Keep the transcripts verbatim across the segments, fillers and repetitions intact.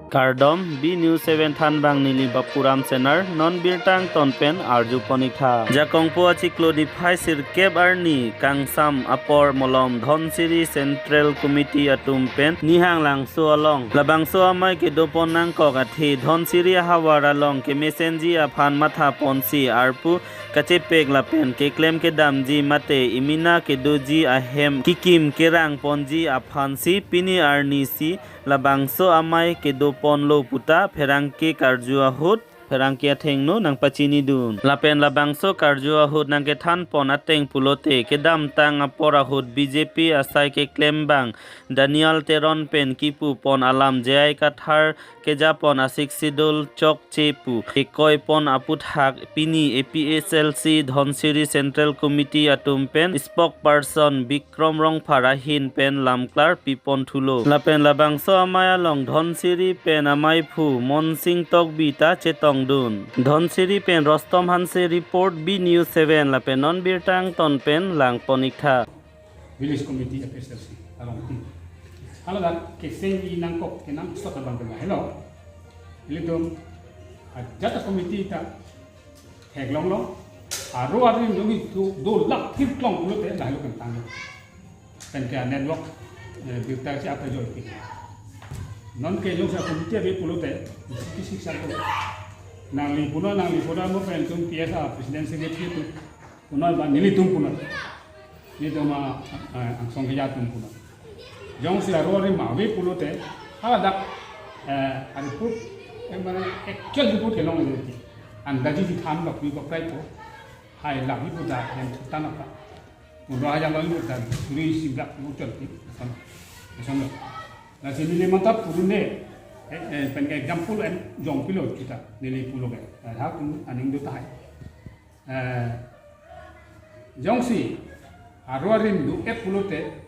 Kardom, B News seven thanbang neli Bapuram Senar, non birta angton pen arjupon ik tha. Jakongpo achiklo niphai sirkep arni kangsam apor malom Dhansiri Central Committee atum pen Nihang Langso along labangso amei kedopon nangkok athe Dhansiri ahavar along kemesenji aphan mathaponsi arpu kachepek lapen keklem kedamji mate imina kedoji ahem kikim kerangponji aphansi pini arnisi labangso amei kedoponlo puta pherangke karju ahut, pherangke athengno nangpachinidun. Lapen labangso karju ahut nangkethanpon ateng pulote kedamtang apor ahut B J P asai keklembang Daniel Teron pen kipupon alam J I Kathar kejapon a-Sixth Schedule chokche pu kekoipon aputhak pini A P H L C Dhansiri Central Committee atum pen spokesperson Bikram Rongphar ahin pen lamklar pipon thulo. Lapen labangso amei along Dhansiri pen ameiphu Monsing Tokbi ta chetongdun. Dhansiri pen Rostom Hanse report, B News seven, lapen non birta angton pen langpon ik tha. Village Committee, F S L C along ti. Hala dak kesengji nangkok kenang stok abang kena. Hello. Ilitum ajat committee ta theklonglo. Aro arim jongsi do, do lak thirklong pulote lahelo kentang. Pen ke network, eh, birta si apa joi pi. Non ke jongsi committee ave pulote, kisi satu. Nangli puno, nangli puno mo pen tum P S A president secretary tu. Puno ba nelitum puno. Nelitum a, eh, angsong keja atum puno. Jongsi aro arim ave pulote, hala dak, eh, a-report, eh, mane actual report kelong lagi. Andaji di than bak pi bak prai ko. Hai lagi pu dak yang than apa. Udah aja lagi pu dak suri sibak pu chal pi. Sam, sam. Lasi neli matha purune, eh, eh, pen ke example en jong pilo kita, neli pulo ke. Eh, ha tum aning do tahai. Eh, jongsi aro arim do-et pulote,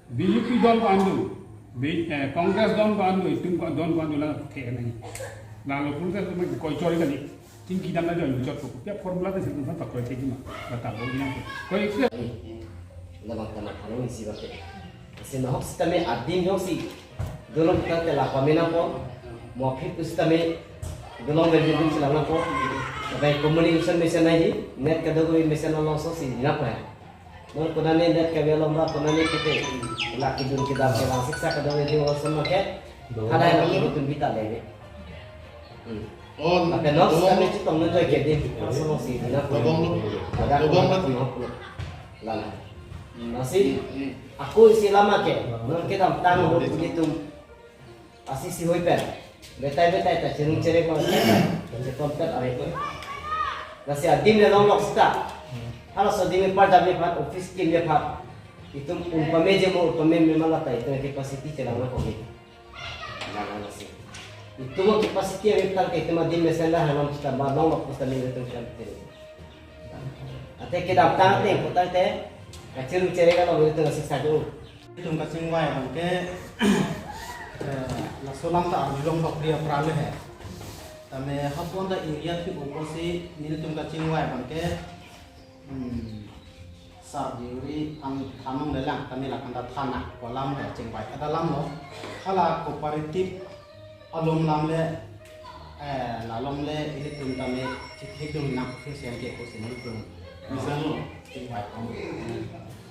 B J P don ko-an do, B-, eh, Congress don ko-an do, itum ko don ko-an do la ke nai. Lalo pulote tu mai koi chori kali. Tingki dam na joi chot ko. Pia formula te sing pa koi te ma. Bata bo ina ko. Koi ke. Labang tama thalo isi bate. Isi nahok sitame adim jongsi dolong ta te la pamena po. Mo phit tu sitame dolong berdin sila na po. Bai communication mesen nai, net kadokave mesen alongso si dina pa. Non konane net kave along ba konane kete. La kidun kedam kelang siksa kadokave di alongso ma ke. Hada hada kidun bita leve. Hmm. On. Lapen non sitame chetong non joi ke di. Alongso along si dina pa. Dobong lo. Ada dobong lo. Lana. Lasi, hmm, ako isi lama ke, non kedamtang lo pulitum. Asi si hoi pen. Betai betai ta cherung chereng ko. Chetom pen are ko. Lasi adim le longlok sita. Halaso adim le par jam le phat, office kim le phat. Itum un pame je mo, un pame me malata itum capacity chelang na ko. Lana lasi. Itum capacity ave tangte itum adim le senda hanam sita ba longlok sita le itum cham te. Ate kedamtang te, putang te, kachiru chere ka lo itu nasi sadu. Itum kachingvai abang ke, eh, laso alam ta arjulong bak pri apra le he. Tame hapon ta area thik upo si nelitum kachingvai abang ke, hmm, sar diuri an thanong lelang tame lakan ta thana kolam le chingvai kada lam lo. Hala cooperative along lam le, eh, lalong le ilitum tame chithik dun nang office yang ke ko sini tum. Misal lo. Tingvai kong.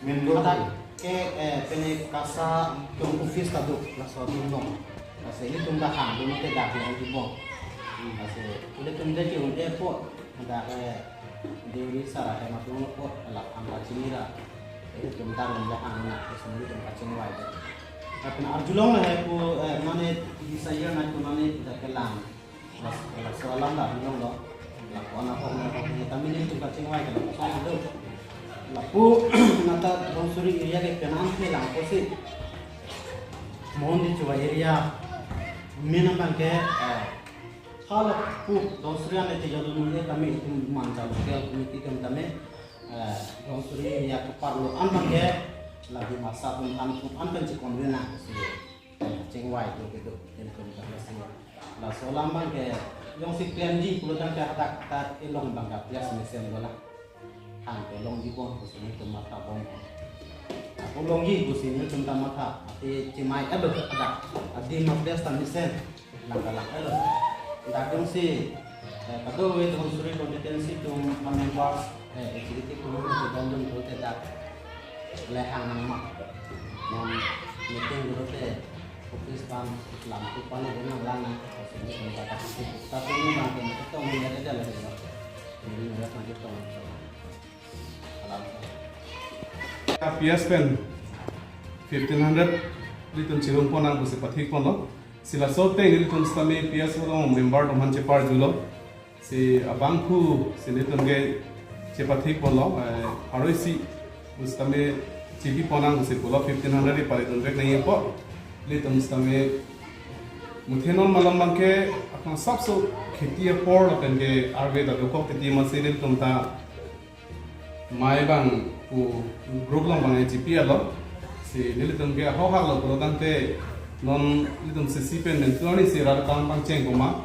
Main road. Hadak ke, eh, pene kasa tum office ta do, laso dun long. Lasi ilitum ta hang dun ke dak long di bong. Lasi ilitum de ke un airport. Hadak, eh, Deuri sara ke matung lo pot, la angka chinira. Ilitum ta long le hang na, ke sini tum kachingvai. Tapi na arjulong le he ku, eh, mane desire na ku mane dak kelang. Las, laso alam ta arjulong lo. Lapu anak kok na kok ni tame nelitum kachingvai ke laso alam do. Lapu nata Dhansiri area ke penang ke lang ko si. Mon di Chuwa area. Mina abang ke, eh, halapu Dhansiri ane te jadu nunde tame itum manja local committee atum tame, eh, Dhansiri area kepar lo an abang ke lagi masa atum an atum an pen chekon rena si. Chingvai tu gitu, itum pen chingvai. Laso alam abang ke jongsi klemji pulo tangte hadak ta ilong abang ke bias mesen dola. Hang ke longji bom pusi nelitum matha bom. Ako longji pusi nelitum ta matha. Ati chimai ado hadak. Adi ma bias ta mesen. Lang kalang alo. Dak jongsi, eh, kadokave Dhansiri constituency atum a-members, eh, executive committee atum dun pulote dak le hang nang ma. Non meeting pulote office bang lam tu pan le nang lang nang. Sini kan kata sisi. Tapi ini bang tu tong ni ada jalan ni. Ini ada kan tong. Alam. P S pen fifteen hundred ilitum chirum pon nang pusi pathik ponlo. Si laso ateng ilitum sitame P S along member atum aphan cheparjulo. Si abangphu si ilitum ke chepathik ponlo, eh, pharo isi sitame chipi pon nang pusi pulo, fifteen hundred ipale dun vek nangji apot. Ilitum sitame muthe non malom abangke aphan sapso kheti apor lapen ke arve ta dokok titi masi ilitum ta mai abang pu group along abang chipi alo. Si nelitum ke ahohak lo pulo tangte non nelitum C C pen pen tuani si rat kam pangcheng koma.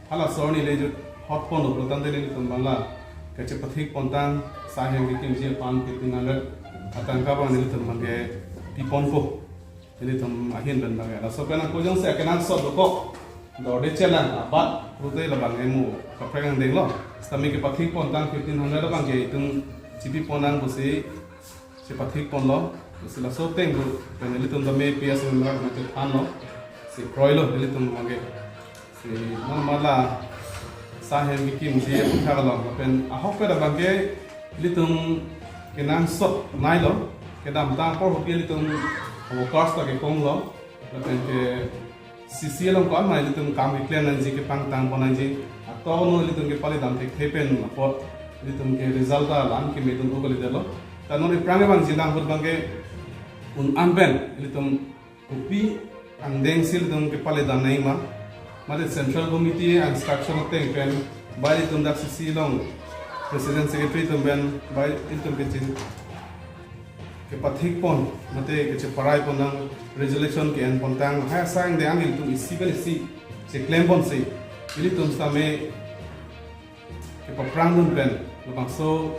Halaso arni le jut hot pon lo pulo tangte nelitum abang la kachepathik pontang sahem kekimji aphan fifteen hundred atangka abang nelitum abang ke pi ponpo. Nelitum ahin pen abang ke. Laso pen ako jongsi akenangsot dokok dorde chelang abat rute labang emu kaprek angdeng lo. Sitame kepathik pontang fifteen hundred abang ke itum chipi pon nang pusi chepathik ponlo. Si laso ateng pen nelitum tame P S member mate thanlo. Si kroilo nelitum abang ke. Si non mala sahem kekimji aphuthak along lapen ahokpet abang ke ilitum kenangsot nailo, kedamtang apor ahut ke ilitum workers ta kekonglo lapen ke C C along ko-an ma ilitum kam keklem nangji, kepangtang pon nangji, ato no ilitum kepale dam thekthe pen apot ilitum ke result ta la-an keme dun-o kalidetlo. Ta non iphrang abang jilang ahut abang ke un-an pen ilitum kopi angdeng si ilitum kepale dam nangji ma, mate Central Committee instruction ateng pen, bai ilitum dak C C along President Secretary atum pen, bai ilitum kechin kepathik pon, mate kecheparai pon nang resolution ke-en pontang, hai asai angdeng ilitum isi pen isi cheklem ponsi, ilitum sitame kepaphrang dun pen, labangso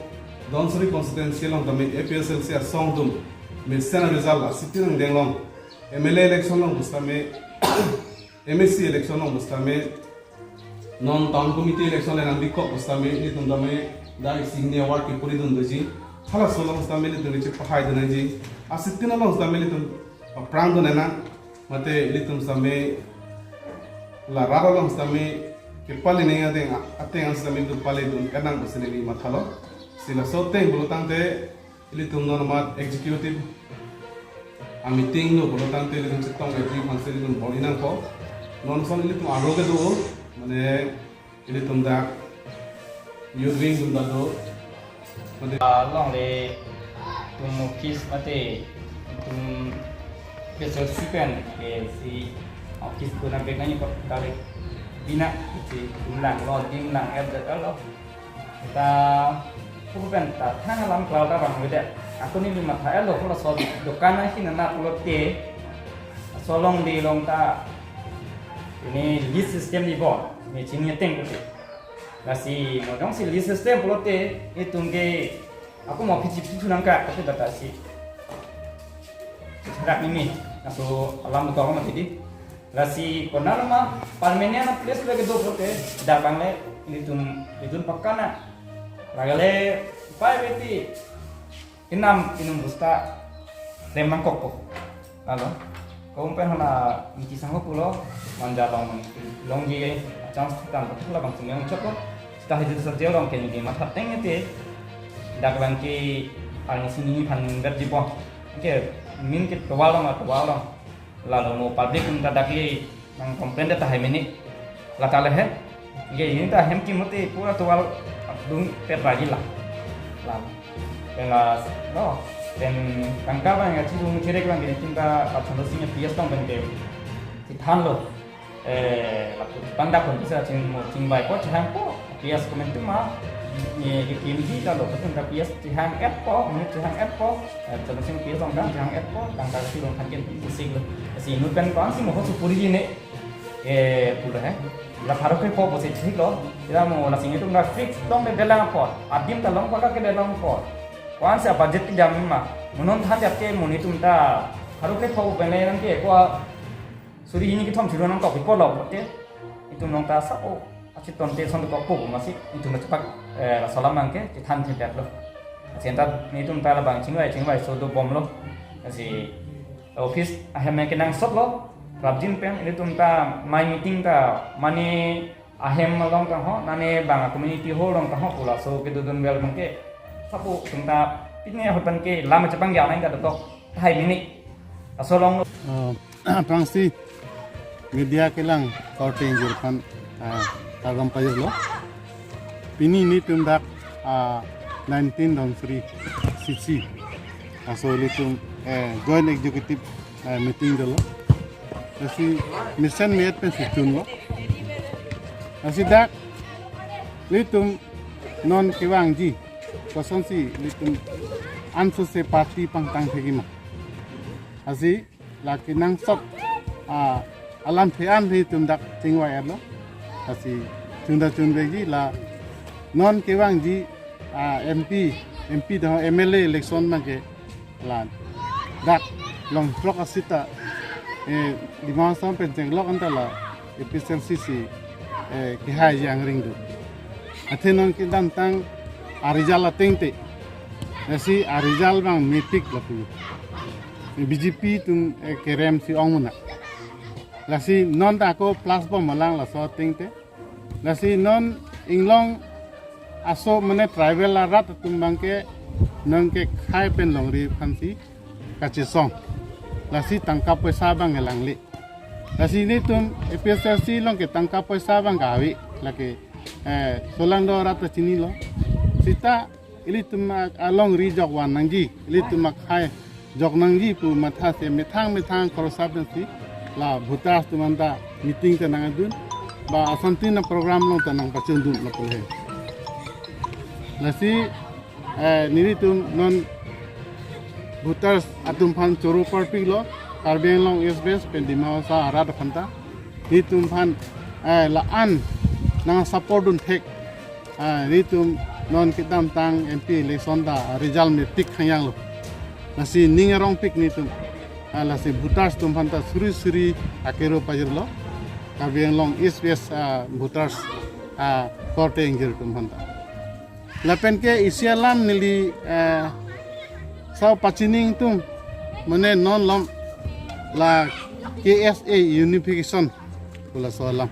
Dhansiri constituency along tame A P H L C asong atum mesen result asitin angdeng along, M L A election along pusitame, M A C election along pusitame, non town committee election le nangbikok pusitame, ilitum tame dak isi hini award kepuri dun doji, halaso along sitame ilitum kechepahai dun nangji, asitin along sitame ilitum paphrang dun nang, mate ilitum sitame la rat along sitame kepale nangji ateng, ateng an sitame ilitum pale dun-et nang pusi neli mathalo. Si laso ateng pulo tangte ilitum non amat executive a-meeting lo pulo tangte ilitum chetong eti aphansi ilitum bor-i nangpo. Non ason ilitum aro kedo, mane ilitum dak youth wing atum ta do. Mate along le itum office mate itum P S L C pen ke si office ko nang bek nangji apot kali bina si itum langlo, adim lang-et det lo. Ta ko pen ta thang alam klau ta bang beda. Ako neli matha-etlo, halaso dokan nangkina na pulote laso along di along ta ini list system di bon, machine ateng ko. Lasi mo jongsi list system pulote itum ke ako mo pichi pichi nangka, tapi data si rak nimi, laso alam betul amat tadi. Lasi konat ma permanent place lagi do pulote, dak abang le ilitum, ilitum pakka na. Lagale pai beti inam inum busta remang kokpo. Lalo, ko pen hana miti sangho pulo, manja long, longji, chance tam betul labang sini yang choklo. Sita hidu sejauh long kini di matha teng ete, dak abang ke arni sini phan berji po. Oke, min ke tovar long, tovar long. Lalo mo public atum ta dak le nang complain ta hai mene. Lata le he. Ye ini ta hem ki mote pura tovar dung pet lagi la. Lalo. Pen la, no. Pen tangka abang ya chirung chirek abang gini tinta pathan lo sini P S tong pen ke. Si thanlo. Eh, lapu panda kon bisa ching mo chingvaipo, chihangpo, P S komentu ma, ni kekimji ta lo, betul ta P S chihang-etpo, ni chihang-etpo, eh, chalo sing P S ong kan chihang-etpo, tangka si long kan ken sing lo, si inut pen ko-an si mo ho supuri ne, eh, pulo he, la pharo ke po bo si thik lo, ila mo la sing itum la fix tong de belang po, adim ta long pakka ke belang po, ko-an si budget ti jam ma, mo non than jat ke mo nitum ta, pharo ke po pen le nang ke ko, suri hini kethom suri nangtok pipo lo, te itum nong ta sa o, achiton te son to kokpo masi itum chepak, eh, laso alam abangke chethan thepet lo. Asin ta itum ta labang chingvai chingvai so dobom lo. Lasi office ahem kenangsot lo, prapjin pen itum ta mai meeting ta mane ahem along ta ho, mane bang community hall along ta ho, pu laso kedodun vel abangke sapu itum ta pine ahut abangke lam chepangja nang ta tok hai mini. Laso along lo. Ah, aphrangsi media kelang korte ingjir aphan, ah, kardom pajirlo. Pini nelitum dak, ah, nineteen Dhansiri C C. Laso nelitum, eh, joint executive, eh, meeting dolo. Lasi mesen me-et pensi chunlo. Lasi dak nelitum non kevangji kosonsi nelitum ansose party pangtang thekji ma. Lasi la kenangsot, ah, alamthe an nelitum dak chingvai-etlo. Lasi chunda chunvekji la non kevangji, ah, M P, M P do M L A election abangke la dak long throk a-seat ta, eh, Dima Hasao pen chenglok anta la A P H L C si, eh, kehai jangring do. Athe non kedamtang a-result ateng te, lasi a-result abang mepik lapu. B J P atum, eh, kerem si ong muna. Lasi non ta ako plus bom malang laso ateng te. Lasi non inglong aso mane tribal arat atum abangke nonke khai pen longri aphansi kachesong. Lasi tangka poisa abang elangle. Lasi nelitum A P H L C along ke tangka poisa abang kave. Lake, eh, solangdo arat ta chinilo. Sita ilitum a-, alongri jok van nangji, ilitum akhai jok nangji pu mathasi methang methang khorsa pensi la voters atum anta meeting ta nangdun, ba asontin a-program along ta nangpachundun lapu he. Lasi, eh, nelitum non voters atum aphan choro parpiklo, Karbi Anglong East West pen Dima Hasao arat aphan ta. Nelitum aphan, eh, la-an nangsupport dun thek. Ah, nelitum non kedamtang M P election ta result mepik khangjanglo. Lasi ning arongpik nelitum. Ah, lasi voters atum aphan ta suri suri akero pajirlo. Karbi Anglong East West, ah, voters, ah, korte ingjir atum aphan ta. Lapen ke isi alam neli, eh, sau pachini ingtung mane non lom la K S A unification pu laso alam.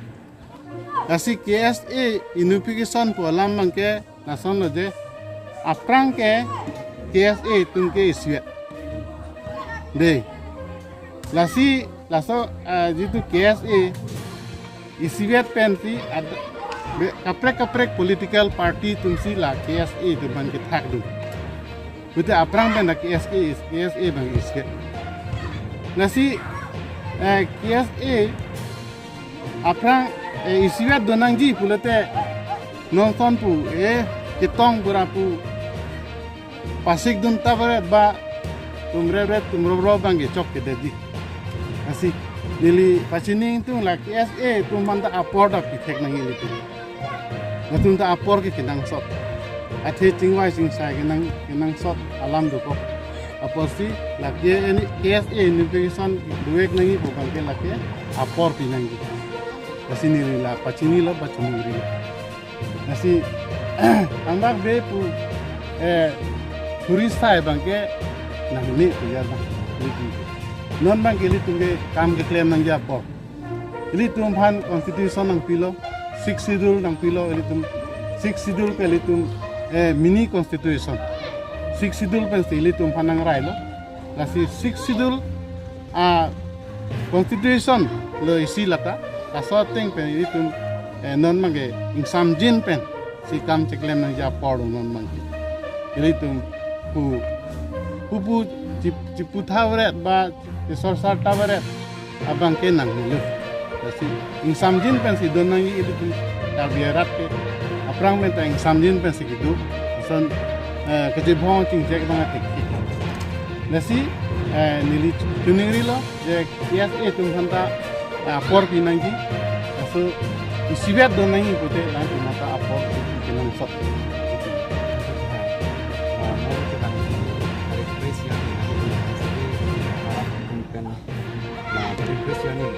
Lasi K S A unification pu alam abangke lason lo je aphrang ke K S A atum ke isivet. Dei. Lasi laso, ah, jitu K S A isivet pensi ad-, be-, kaprek kaprek political party atumsi la K S A atum aphan kethak dun. Pute aphrang pen la K S A is-, K S A abang isivet. Lasi, eh, K S A aphrang, eh, isivet do nangji pulote non son pu, eh, ketong pura pu pasik dun ta varet ba tum rep rep tum rop rop abangke chok kedetji. Lasi neli pachini ingtung la K S A atum aphan ta apor ta pithek nangji ilitum. Latum ta apor ke kenangsot. Athe chingvai chingsai kenang, kenangsot alam dokok. Aporsi la K N, K S A unification dovek nangji pu abangke lake apor pi nangji. Lasi neli la pachinilo, pachini ri. Lasi angbak be pu, eh, tourist sai abangke nangne pu ya bang. Neli. Non abangke ilitum ke kam keklem nangji apor. Ilitum aphan constitution nangpilo, Sixth Schedule nangpilo, ilitum Sixth Schedule ke ilitum, eh, mini constitution. Sixth Schedule pensi ilitum aphan nangrailo. Lasi Sixth Schedule a-constitution lo isi lata, laso ateng pen ilitum, eh, non abangke ingsamjin pensi kam cheklem nangji apor lo non abangke. Ilitum pu, pu pu chip-, chipu tha varet ba chisor sar ta varet abangke nangnelo. Lasi ingsamjin pensi do nangji ilitum Karbi arat ke. Aphrang pen ta ingsamjin pensi kedo. Lason, eh, kachebong chingchek abang atik. Lasi, eh, neli chiningrilo je K S A atum aphan ta, eh, apor pi nangji. Laso isivet do nangji pute la atum aphan ta apor pi kenangsot. Ah, mau kita hari Christian, hari Christian, ah, mungkin, nah, hari Christian ini,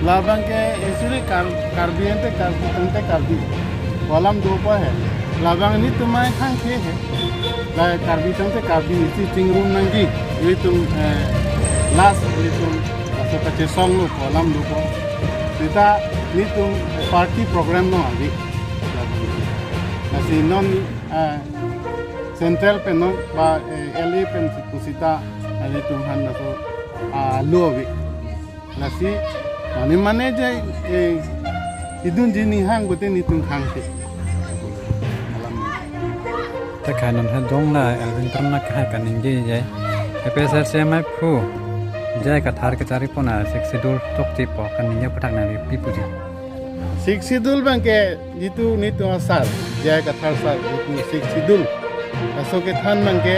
Labang ke actually Kar-, Karbi ante Karbi tangte Karbi. Pu alam dopo he. Labang netum mai khang khe he. La Karbi tangte Karbi isi chingrum nangji. Netum, eh, last netum laso kachesonglo pu alam dopo. Seta netum party program lo adi. Lasi non, eh, central pen non ba, eh, L A pen si pusita, eh, netum han laso, ah, lo ave. Lasi, mane mane je, eh, idun jining hang bote netum khang ke. Alam. Ta khai non ha jong la Elwin Teron akehai kaningje je. A P H L C amei aphu J I Kathar kachari pon a Sixth Schedule chokche pu kaningje aphuthak nangli pi puji. Sixth Schedule abang ke jitu netum asar J I Kathar sar jitu Sixth Schedule. Laso kethan abang ke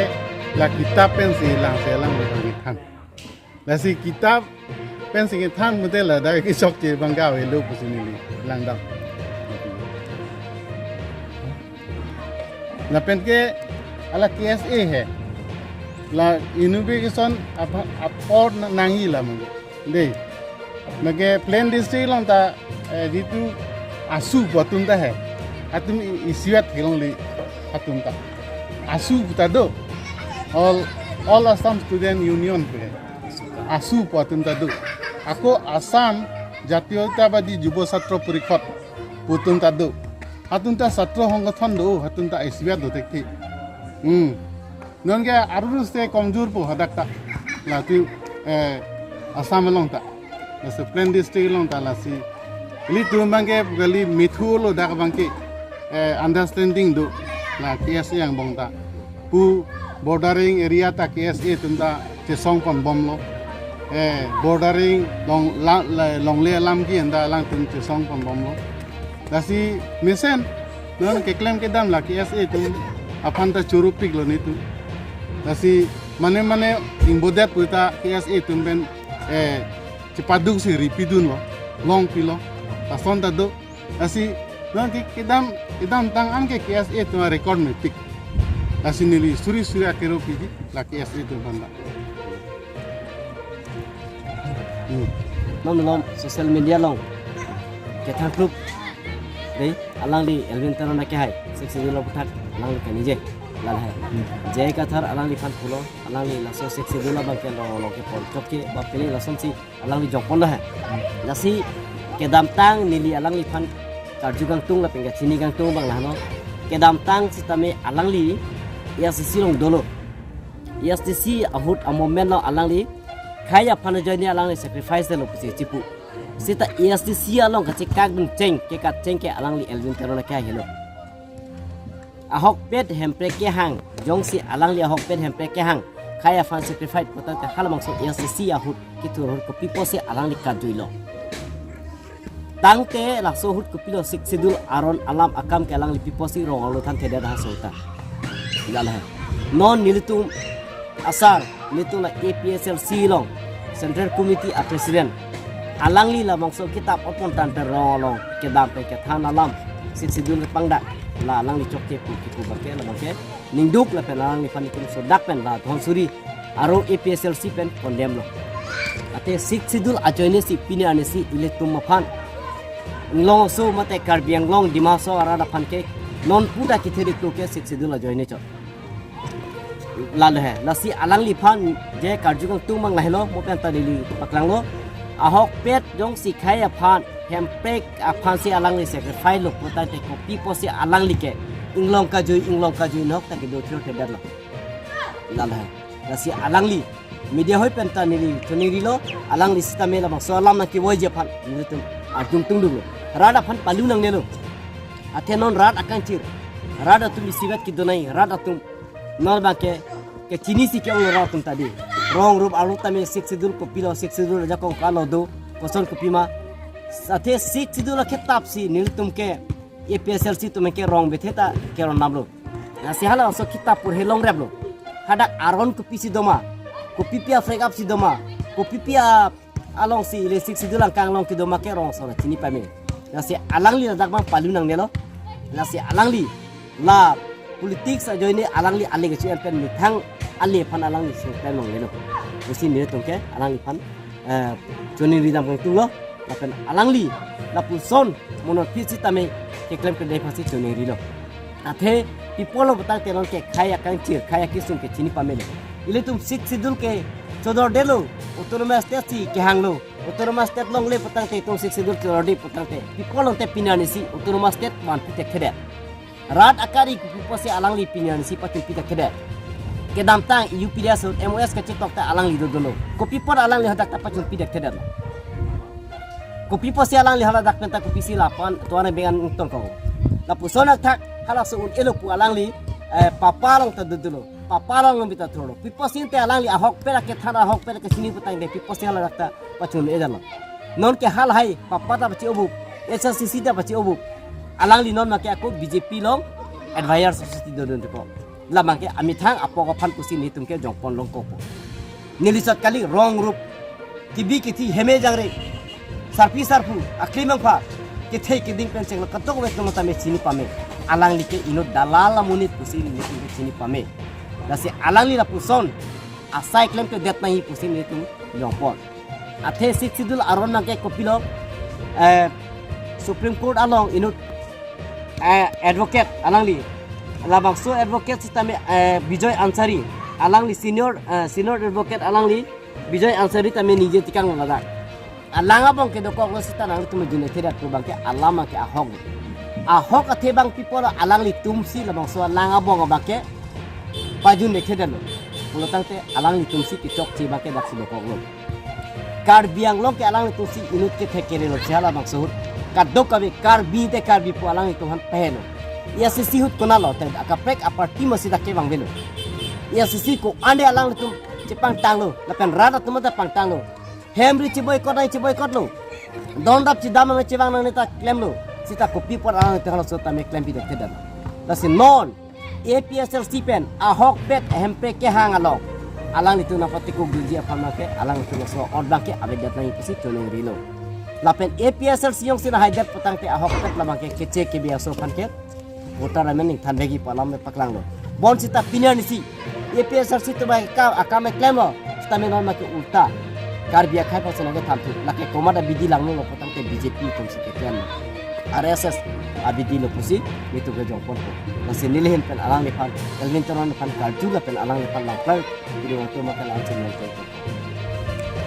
la kitap pensi langselang abang kethan. Lasi kitap pensi kethan mute ladak kechokche abang ke avelo pusi neli langdam. Lapen ke hala K S A he. La inauguration apa, apor na-, nangji la mangke. Dei. Mangke plain district along ta, eh, jitu ASU pu atum ta he. Atum i-, isivet kelongle atum ta. ASU pu ta do. All, All Assam Student Union pu he. ASU pu atum ta do. Ako Assam Jatiyotabadi Jubo Chhatro Porishod pu atum ta do. Atum ta chatro songgothon do, atum ta isivet do thekthe. Hmm. Non ke arurus te komjur po hadak ta. Latu, eh, Assam along ta. Lasi plain district along ta lasi. Ilitum abang ke kali mithu lo dak abang ke, eh, understanding do. La K S A angbong ta. Pu bordering area ta K S A atum ta chesong pon bomlo. Eh, bordering long la, la, longle alam ke anta alangtum chesong pon bomlo. Lasi mesen non keklem kedam la K S A atum aphan ta chorupiklo netum. Lasi mane mane ingbodet puta K S A atum pen, eh, chepaduk si ripidunlo, longpilo. Lason ta do. Lasi non ke kedam, kedamtang an ke K S A atum record mepik. Lasi neli suri suri akero piji la K S A atum aphan ta. Hmm. Non malom social media along kethan proof dei, alangli Elwin Teron akehai Sixth Schedule aphuthak alangli kaningje. Lahai. Hmm. J I Kathar alangliphan pulo, alangli laso Sixth Schedule abang ke long long kepon chokche ba pini lasonsi alangli jongpon lahai. Hmm. Lasi kedamtang neli alangliphan karju kangtung lapen kachini kangtung abang lahano. Kedamtang sitame alangli A S D C along dolo. A S D C ahut a-movement along alangli khei aphan ajoine alangli sacrifice lo pusi chipu. Seta A S D C along kachekak dun cheng, kekat cheng ke alangli Elwin Teron akehai helo. Ahokpet hemprek kehang, jongsi alangli ahokpet hemprek kehang khei aphan sacrifice puta te halabangso A S D C ahut kethur ahut kopi pusi alangli kajuilo. Tangte laso ahut kopilo Sixth Schedule aron alam akam ke alangli pi pusi rong arlo thanthedet ha sota. Lahai. Non nelitum asar, nelitum la A P H L C along Central Committee a President. Alangli labangso kitap opon tangte rong along kedam pen kethan alam Sixth Schedule pangdak la alangli chokche pu kipu abang ke labang ke ningduk lapen alangliphan itum sodak pen la Dhansiri aro A P H L C pen condemn lo. Athe Sixth Schedule ajoine si pini arni si ilitum aphan Inglong aso mate Karbi Anglong Dima Hasao arat aphan ke non puta kitherik lo ke Sixth Schedule ajoine chot. Lahai. Lasi alangliphan je karju kangtung abang lahelo mo pen ta neli paklanglo. Ahokpet jongsi khei aphan hemprek aphansi alangli sacrifice lo puta te kopi pusi alangli ke inglong kajui inglong kajui nok ta kedo thiro thedet lo. Lahai. Lasi alangli media hoi pen ta neli choningrilo, alangli sitame labangso alam nangkevoiji aphan nelitum arjung tungduklo. Rat aphan palu nangnelo. Athe non rat akangchir, rat atum isivet kedo nangji, rat atum non abang ke kechinisi ke-ong rat atum ta dei. Rong rup arlo tame Sixth Schedule kopilo, Sixth Schedule ajakong ko-an lo do, koson kopima. Athe Sixth Schedule aketap si nelitum ke A P H L C atum ke rong bethe ta kerondamlo. Lasi halabangso kitap purhe longreplo. Hadak aron kopisi doma, kopipi a-flag up si doma, kopipi a alongsi ili Sixth Schedule angkang along kedo ma ke rong aso la chini pame. Lasi alangli ladak abang palu nangnelo. Lasi alangli la politics ajoine alangli ale kechi pen methang ale aphan alangli singpem nangnelo. Lasi nelitum ke alangliphan, eh, choningri dam kangtunglo. Lapen alangli lapuson monon pisi tame keklem kede aphansi choningri lo. Athe pi apotlo putangte non kekhei akangchir khei akisung ke chini pamelo. Ilitum Sixth Schedule ke chodor detlo, Autonomous State si kehanglo. Autonomous State longle putangte itum Sixth Schedule chodor det putangte pi apotlo te pini arnisi Autonomous State vanpi thekthedet. Rat akari kopi apotsi alangli pini arnisi pachunpi thekthedet. Kedamtang U P D S ahut M O S kachetok ta alangli dodolo. Kopi apot alangli hadak ta pachunpi thekthedetlo. Kopi apotsi alangli haladak penta kopisi lapu-an tuan bengan tongko. Lapuson athak halaso un-elo pu alangli, eh, papa along ta dodolo. Papa along nang bita thurlo. Pi apotsi te alangli ahokpet akethan ahokpet akesini putangte pi apotsi haladak ta pachun-edetlo. Non ke halahai papa ta pachi-obup, S R C C ta pachi-obup. Alangli non make ako B J P along advisor society dodun tipo. Labang ke amethang apok aphan pusi nelitum ke jongpon longkokpo. Neli chot kali rong rup, kibi kithi heme jangre, sarpi sarpo, akli mangpha, kethe keding pen chenglo katok wet nong tame chini pame. Alangli ke inut dalal amonit pusi nelitum ke chini pame. Lasi alangli lapuson asai klem kedet nangji pusi nelitum jongpon. Athe Sixth Schedule aron nang ke kopilo, eh, Supreme Court along inut, eh, advocate alangli. Labangso advocate sitame, eh, Bijoy Ansari. Alangli senior, eh, senior advocate alangli Bijoy Ansari tame ningje tekanglo ladak. Alang abong kedokoklo sita nanglitum pajun thekthedet pu abang ke alam ke ahok. Ahok athe abang pi apotlo alanglitumsi labangso alang abong abang ke pajun thekthedetlo. Pulotangte alanglitumsi kechokche abang ke daksi dokoklo. Karbi Anglong ke alanglitumsi inut kethe kerelo si halabangso ahut. Kadokave Karbi te Karbi pu alanglitum aphan pahelo. A I C C ahut konatlo te akaprek aparty masi dak kevang avelo. A I C C ko-an de alanglitum chepangtanglo, lapen rat atum ta pangtanglo. Hem ri cheboycott ai cheboycottlo. Don dap chedam nang chevang nangne ta klemlo. Sita kopi apot alanglitum halaso tame klempi thekthedetlo. Lasi non A P H L C pen ahokpet hemprek kehang along alanglitum nangpatikuk dunji aphan abang ke alanglitum laso ot abang ke avedet nangji pusi choningrilo. Lapen A P H L C jongsi nahaidet putangte ahokpet labang ke keche kebi aso aphan ke voter amen ningthan begi pu alam paklanglo. Bonsita pini arnisi A P H L C atum ke akam klemlo, sitame non make ulta Karbi akhei aphansi nangkethan thu, lake komat abidi langno lo putangte B J P atumsi keklem, R S S abidi lo pusi nelitum ke jongponpo. Lasi neli ahin pen alangliphan, Elwin Teron aphan karju lapen alangliphan langplang video atum make lang channel ke.